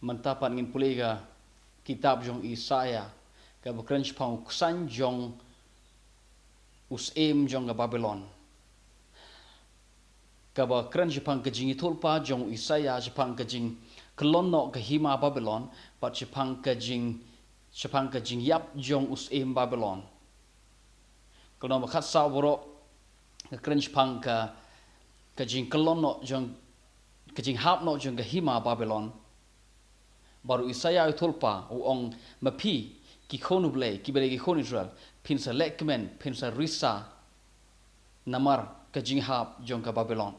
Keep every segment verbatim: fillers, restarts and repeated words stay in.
Mynta pat ngin pule ka kitab jong Isaiah, kaba kren shaphang u ksain jong u syiem jong ka Babylon. Kaba kren shaphang ka jingïathuhlypa jong u Isaiah shaphang ka jingkyllon noh ka hima Babylon, bad shaphang ka jing, shaphang ka jingïap jong u syiem Babylon. Ka lynnong ba khatsaw baroh ka kren shaphang ka, ka jingkyllon noh jong, ka jinghap noh jong ka hima Babylon. Bad u Isaiah u ïathuhlypa u ong, ma phi ki khun U Blei, kiba dei ki khun Israel, phin sa lehkmen, phin sa risa namar ka jinghap jong ka Babylon.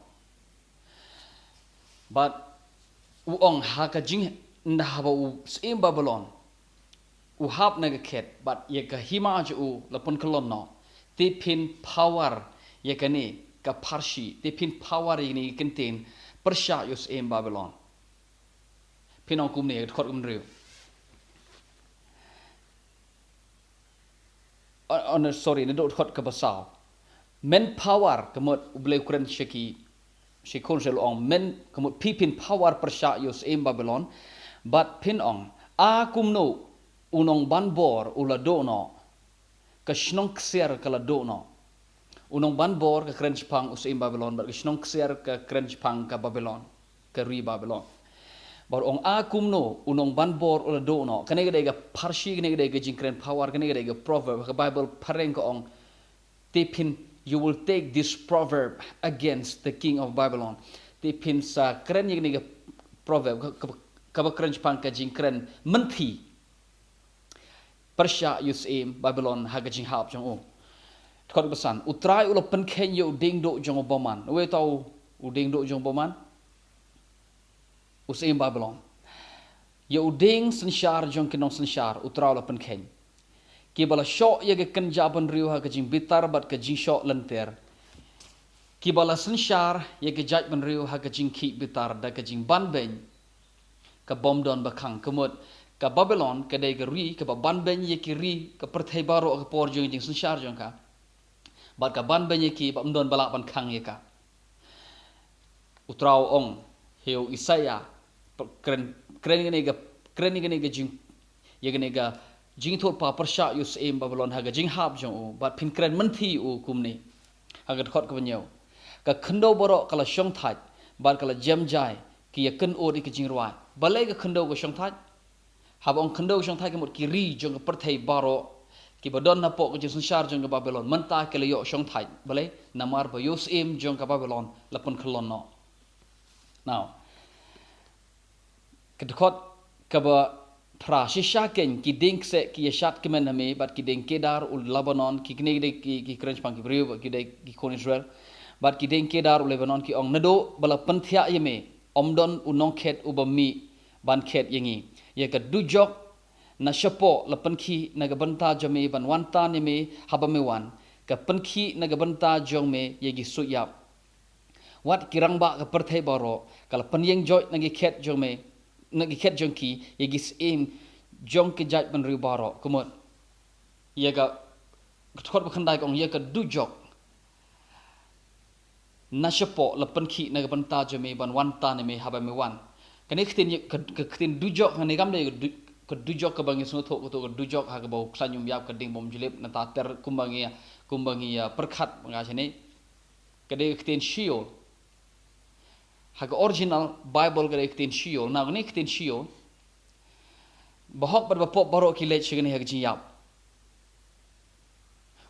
Bad u ong, ha ka jing, ynda haba u syiem Babylon u hap na ka khet, bad ïa ka hima jong u la pynkyllon noh, te phin power ïa kane ka pharshi, te phin power ïa kane ka kyntien pyrshah ïa u syiem Babylon. Phin ong kumne, dkhot kumne. Oh, oh, no, sorry, naduh dkhot kaba saw. Men power, ka mut U Blei u kren sha ki, sha ki khun Israel u ong, men, ka mut phi phin power pyrshah ïa u syiem Babylon, bad phin ong, a kumno u nongbanbor u la duh noh, ka shnong ksiar ka la duh noh. U nongbanbor ka kren shaphang u syiem Babylon, bad ka shnong ksiar ka kren shaphang ka Babylon, ka ri Babylon. Bad u ong, a kumno u nongbanbor u la duh noh. Kane ka dei ka pharshi, kane ka dei ka jingkren power, kane ka dei ka proverb. Ka Bible phareng ka ong, te phin, you will take this proverb against the king of Babylon. Te phin sa kren ïa kane ka proverb, ka, ka, kaba kren shaphang ka jingkren mynthi pyrshah ïa u syiem Babylon ha ka jinghap jong u. Dkhot ba san, U Trai u la pynkheiñ ïa u dieng duh jong u bymman. Uei uta u dieng duh jong u bymman? U syiem Babylon. Ïa u dieng synshar jong ki nongsynshar, U Trai u la pynkheiñ. Kiba la shoh ïa ka kynja bynriew ha ka jingbitar bad ka jingshoh lynter. Kiba la synshar ïa ka jaitbynriew ha ka jingkhih bitar da ka jingbanbeiñ ka bym don ba khang. Ka mut, ka Babylon ka dei ka ri kaba banbeiñ ïa ki ri ka pyrthei baroh ha ka por jong ka jingsynshar jong ka. Bad ka banbeiñ ïa ki bym don ba lah ban khang ïa ka. U Trai u ong ha u Isaiah, kren, kren ïa kane ka, kren ïa kane ka jing, ïa kane ka jingïathuhlypa pyrshah ïa u syiem Babylon ha ka jinghap jong u, bad phin kren mynthi ïa u kumne. Ha ka dkhot kaba hynñiew. Ka khyndew baroh ka la shongthait, bad ka la jem jai, ki ïakynnud ïa ka jingrwai. Balei ka khyndew ka shongthait? Haba ong khyndew shongthait ka mut ki ri jong ka pyrthei baroh, kiba don hapoh ka jingsynshar jong ka Babylon, mynta ki la ïoh shongthait. Balei? Namar ba ïa u syiem jong ka Babylon la pynkyllon noh. Now, ka dkhot kaba phra, shisha kein ki dieng kseh ki ïashad kmen ha me, bad ki dieng kedar u Lebanon, ki kine ki dei ki, ki kren shaphang ki briew, bad ki dei ki khun Israel, bad ki dieng kedar u Lebanon ki ong, naduh ba la pynthiah ïa me, ym don u nongkhet uba mih ban khet ïa ngi. Ïa ka dujok na shapoh la pynkhih na ka bynta jong me ban wan tan ïa me haba me wan, ka pynkhih na ka bynta jong me ïa ki suiïap. Wat ki rangbah ka pyrthei baroh ka la pynïeng joit na ki khet jong me, na ki khet jong ki, ïa ki syiem jong ki jaitbynriew baroh. Ka mut ïa ka, ka dkhot ba khyndai ka ong, ïa ka dujok na shapoh la pynkhih na ka bynta jong me ban wan tan ïa me haba me wan. Kane ka ktien, ka, ka ktien dujok hangne kam dei ka du-, ka dujok kaba ngi sngewthuh, ka dujok ha kaba u khlaiñ um ïap, ka dieng bym jlip, nangta ter kumba ngi, kumba ngi, ah, pyrkhat nga shane. Ka dei ka ktien Sheol. Ha ka original Bible ka dei ka ktien Sheol. Now, kane ka ktien Sheol, ba hok bad ba pop baroh ki leit sha kane ha ka jingïap.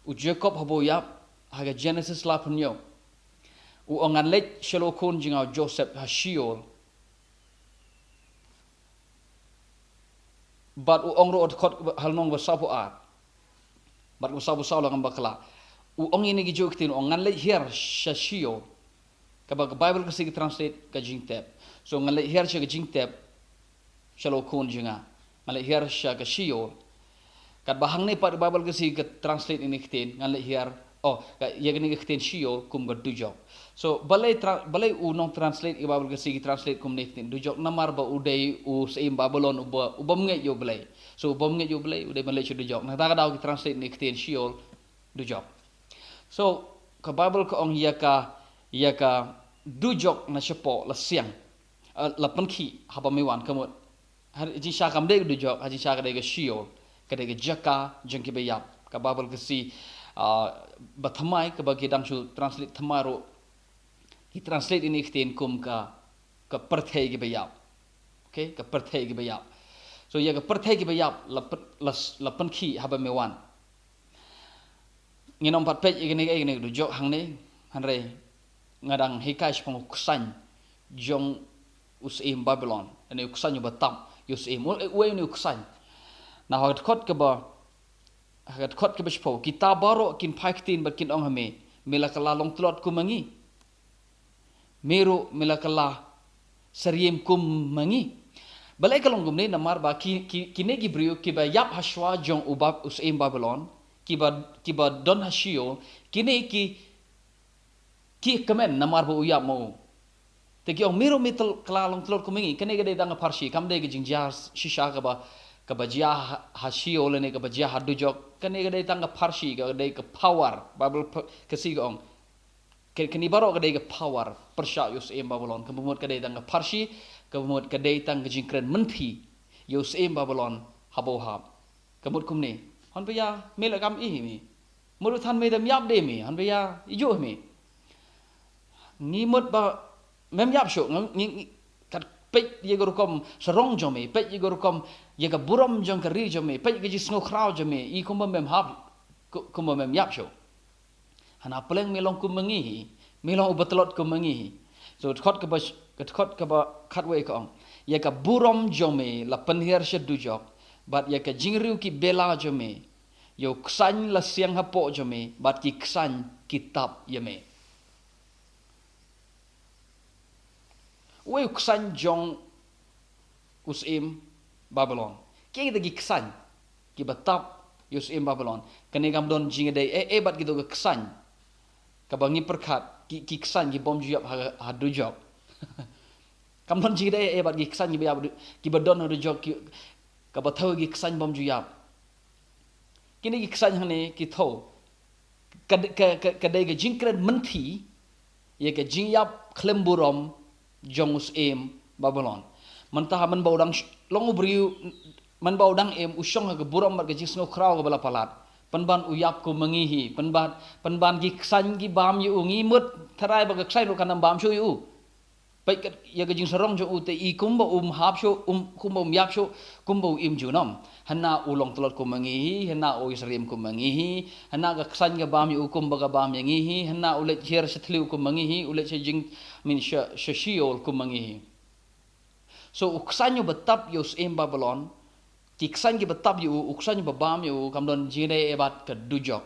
U Jakob haba u ïap, ha ka Genesis laiphew hynñiew, u ong, ngan leit sha la u khun jong nga u Joseph ha Sheol. Bad u ong ruh ha dkhot, ha lynnong ba sawphew ar bad ba sawphew saw, la ngam bakla. U ong ïa kine ki juh ki ktien, u ong, ngan leit hiar sha Sheol. Kaba ka Bible ka Khasi ka translate ka jingtep. So ngan leit hiar sha ka jingtep, sha la u khun jong nga. Ngan leit hiar sha ka Sheol. Katba hangne pat ka Bible ka Khasi ka translate ïa kine ki ktien, ngan leit hiar, oh, ka, ïa kane ka ktien Sheol kum ka dujok. So balei tra-, balei u nongtranslate ïa ka Bible ka Khasi ki translate kum kine ki ktien dujok? Namar ba u dei u syiem Babylon uba, u bym ngeit ïa u Blei. So u bym ngeit ïa u Blei, u dei ban leit sha dujok. Nangta ka daw ki translate ïa kine ki ktien Sheol, dujok. So ka Bible ka ong, ïa ka, ïa ka dujok na shapoh la siang, eh, la pynkhih haba me wan, ka mut Ha jingshisha kam dei ka dujok, ha jingshisha ka dei ka Sheol, ka dei ka jaka jong kiba ïap. Ka Baibl Khasi, ah, ba thymmai, kaba ki dang shu translate thymmai ruh, ki translate ïa kane ka ktien kum ka, ka pyrthei kiba ïap. Okay, ka pyrthei kiba ïap. So ïa ka pyrthei kiba ïap la pyn-, la, la pynkhih haba me wan. Ngin ym pat peit ïa kane, ïa kane ka dujok hangne, hynrei nga dang hikai shaphang u ksain jong u syiem Babilon. Une u ksain uba tap ïa u syiem. U, u, une u ksain. Na ha ka dkhot kaba, ha ka dkhot kaba shiphew, kita baroh kin phai ktien bad kin ong ha me, me la kylla long tlot kum ma ngi. Me ruh me la kylla syriem kum ma ngi. Balei ka long kumne? Namar ba ki, ki, kine ki briew kiba ïap ha shuwa jong u Bab-, u syiem Babilon, kiba, kiba don ha Sheol, kine ki, ki kmen namar ba u ïap ma u. Te ki ong me ruh me tel-, kylla long tlot kum ma ngi. Kane ka dei tang ka pharshi, kam dei ka jingjia shisha kaba, kaba jia ha, ha Sheol ne kaba jia ha dujok. Kane ka dei tang ka pharshi, ka dei ka power. Baibl ph-, Khasi ka ong. Ka-, kane baroh ka dei ka power pyrshah ïa u syiem Babilon. Kaba mut ka dei tang ka pharshi, kaba mut ka dei tang ka jingkren mynthi ïa u syiem Babilon haba u hap. Ka mut kumne. Hynrei ïa, me la kam ih me. Mut u than me da ym ïap de me, hynrei ïa, i juh me. Ngi mut ba mem ïap shuh, ngi, ngi, ngi, kat peit ïa ka rukom sarong jong me, peit ïa ka rukom, ïa ka burom jong ka ri jong me, peit ïa ka jingsngewkhraw jong me, i kumba mem hap, ku-, kumba mem ïap shuh. Hana pleng me long kum ma ngi hi, me long uba tlot kum ma ngi hi. So, dkhot kaba, dkhot kaba khatwei ka ong. Ïa ka burom jong me la pynhiar sha dujok, bad ïa ka jingriewkitbela jong me. Ïa u ksain la siang hapoh jong me, bad ki ksain ki tap ïa me. Uei u ksain jong u syiem Babilon? Kiei kita ki ksain kiba tap ïa u syiem Babilon? Kane kam don jingïadei eh, eh bad kito ki ksain kaba ngi pyrkhat, ki, ki ksain ki bym ju ïap ha, ha dujok. Kam don jingïadei eh, eh bad ki ksain kiba ïap, kiba don ha dujok, ki, kaba thew ki ksain bym ju ïap. Kine ki ksain hangne ki thew. Ka, ka, ka, ka dei ka jingkren mynthi ïa ka jingïap khlem burom jong u syiem Babilon. Mynta ha mynba u dang sh-, long u briew, mynba u dang im, u shong ha ka burom bad ka jingsngewkhraw kaba la palat. Pynban u ïap kum ma ngi hi, pynban, pynban ki ksain ki bam ïa u, ngi mut tharai ba ka ksain ruh kan ym bam shuh ïa u. Peit kat ïa ka jingsarong jong u te i kumba um hap shuh, um, kumba um ïap shuh, kumba u im junom. Hana u long tlot kum ma ngi hi, hana u ïasyriem kum ma ngi hi, hana ka ksain ka bam ïa u kumba ka bam ïa ngi hi, hana u leit hiar sha thliew kum ma ngi hi, u leit sha jing, I mean, sha, sha Sheol kum ma ngi hi. So u ksain uba tap ïa u syiem Babilon, ki ksain kiba tap ïa u, u ksain uba bam ïa u, kam don jingïadei eh bad ka dujok.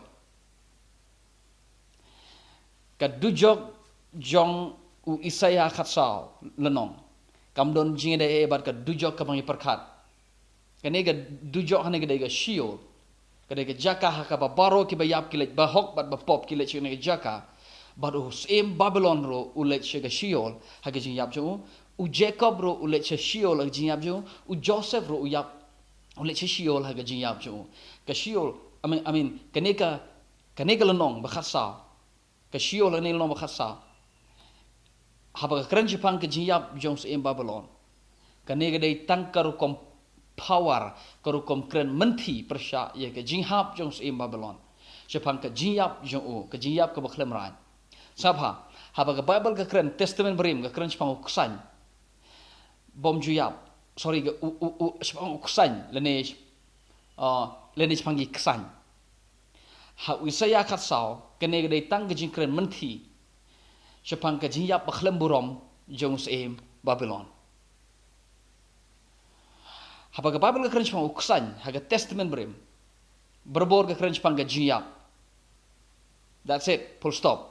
Ka dujok jong u Isaïah khatsaw lynnong. Kam don jingïadei eh bad ka dujok kaba ngi pyrkhat. Kane ka dujok hangne ka dei ka Sheol. Ka dei ka jaka ha kaba baroh kiba ïap ki leit, ba hok bad ba pop ki leit sha kane ka jaka. Bad u syiem Babilon ruh u leit sha ka Sheol ha ka jingïap jong u. U Jakob ruh u leit sha Sheol ha ka jingïap jong u. U Joseph ruh u ïap, u leit sha Sheol ha ka jingïap jong u. Ka Sheol, I mean, I mean, kane ka, kane ka lynnong ba khatsaw. Ka Sheol kane lynnong ba khatsaw. Haba ka kren shaphang ka jingïap jong u syiem Babilon. Kane ka dei tang ka rukom power, ka rukom kren mynthi pyrshah ïa ka jinghap jong u syiem Babilon. Shaphang ka jingïap jong u, ka jingïap kaba khlem raiñ. Sngap bha, haba ka Baibl ka kren, Testament Barim ka kren shaphang u ksain bym ju ïap. Sorry, ka u, u, u, shaphang u ksain, lane, ah, lane shaphang ki ksain. Ha u Isaïah khatsaw, kane ka dei tang ka jingkren mynthi shaphang ka jingïap ba khlem burom jong u syiem Babilon. Haba ka Baibl ka kren shaphang u ksain ha ka Testament Barim, barabor ka kren shaphang ka jingïap. That's it, full stop.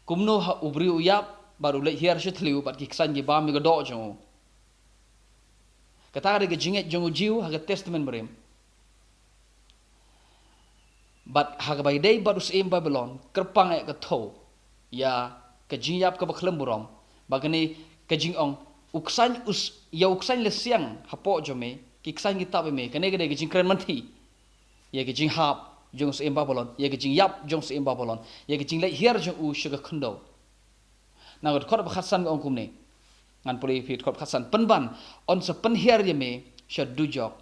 Kumno ha u briew u ïap bad u leit hiar sha thliew bad ki ksain ki bam ïa ka doh jong u. Kata ka dei ka jingngeit jong u Jiw ha ka Testament Barim. Bad ha kaba ïadei bad u syiem Babilon, kyrpang eh ka thew ïa ka jingïap kaba khlem burom. Bad kane ka jingong, u ksain us-, ïa u ksain la siang hapoh jong me, ki ksain ki tap ïa me, kane ka dei ka jingkren mynthi ïa ka jinghap jong u syiem Babilon, ïa ka jingïap jong u syiem Babilon, ïa ka jingleit hiar jong u sha ka khyndew. Na ka dkhot ba khatsan ka ong kumne. Ngan pule phi kot khatsan. Pynban, yn sa pynhiar ïa me sha dujok,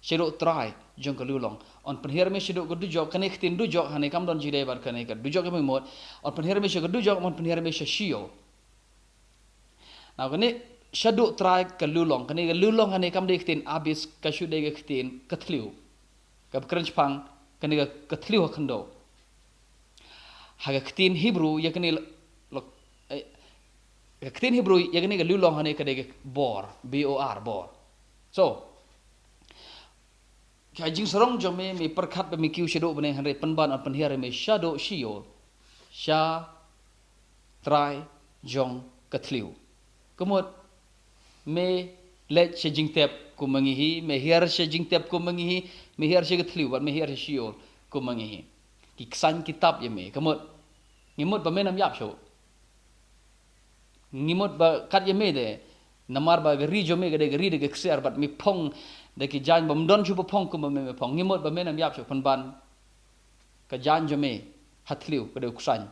shaduh trai jong ka liulong. Yn pynhiar me shaduh ka dujok, kane ka ktien dujok hangne kam don jingdei bad kane ka dujok kaba mut. Yn pynhiar me sha ka dujok, yn pynhiar me sha Sheol. Now kane shaduh trai ka liulong, kane ka liulong hangne kam dei ka ktien abyss, ka shu dei ka ktien ka thliew. Kaba kren shaphang kane ka, ka thliew ha khyndew. Ha ka ktien Hebrew ïa kane lo-, lo-, eh, ka ktien Hebrew ïa kane ka liulong hangne ka dei ka bor, B O R, bor. So, ka jingsarong jong me, me pyrkhat ba me kiew shaduh bneng, hynrei pynban yn pynhiar ïa me shaduh Sheol, sha trai jong ka thliew. Ka mut, me leit sha jingtep kum ma ngi hi, me hiar sha jingtep kum ma ngi hi, me hiar sha ka thliew, bad me hiar sha Sheol kum ma ngi hi. Ki ksain ki tap ïa me, ka mut, ngi mut ba men ym ïap shuh. Ngi mut ba kat ïa me de, namar ba ka ri jong me ka dei ka ri da ka ksiar, bad me phong da ki jaiñ bym don shuh ba phong kum ba me, me phong. Ngi mut ba men ym ïap shuh, pynban ka jaiñ jong me ha thliew ka dei u ksain.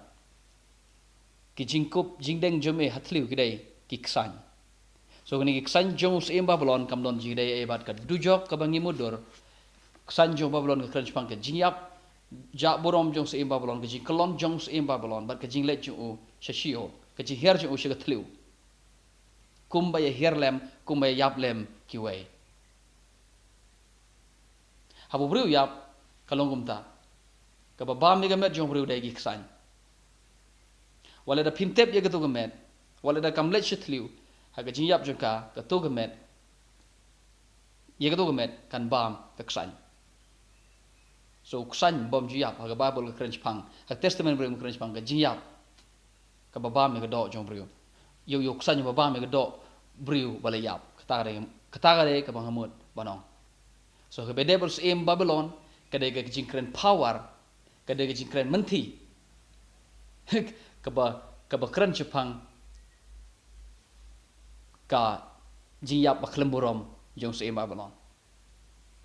Ki jingkup jingdeng jong me ha thliew ki dei ki ksain. So kane ki ksain jong u syiem Babilon kam don jingdei ei bad ka dujok kaba ngi mutdur. Ksain jong Babilon ka kren shaphang ka jingïap, jah burom jong u syiem Babilon, ka jingkyllon jong u syiem Babilon, bad ka jingleit jong u sha Sheol, ka jinghiar jong u sha ka thliew. Kumba ïa hiar lem, kumba ïa ïap lem kiwei. Haba u briew u ïap, ka long kumta. Kaba bam ïa ka met jong u briew dei ki ksain. Wat lada phim tep ïa kato ka met, wat lada kam leit sha thliew, ha ka jingïap jong ka, kato ka met, ïa kato ka met kan bam ka ksain. So u ksain bym ju ïap, ha ka Baibl ka kren shaphang, ha ka Testament Barim ka kren shaphang ka jingïap kaba bam ïa ka doh jong u briew. Ïa u, ïa u ksain ba bam ïa ka doh briew ba la ïap. Kata ka dei, kata ka dei kaba nga mut ban ong. So ka bedep u syiem Babilon ka dei ka jingkren power, ka dei ka jingkren mynthi. Kaba, kaba kren shaphang ka jingïap ba khlem burom jong u syiem Babilon.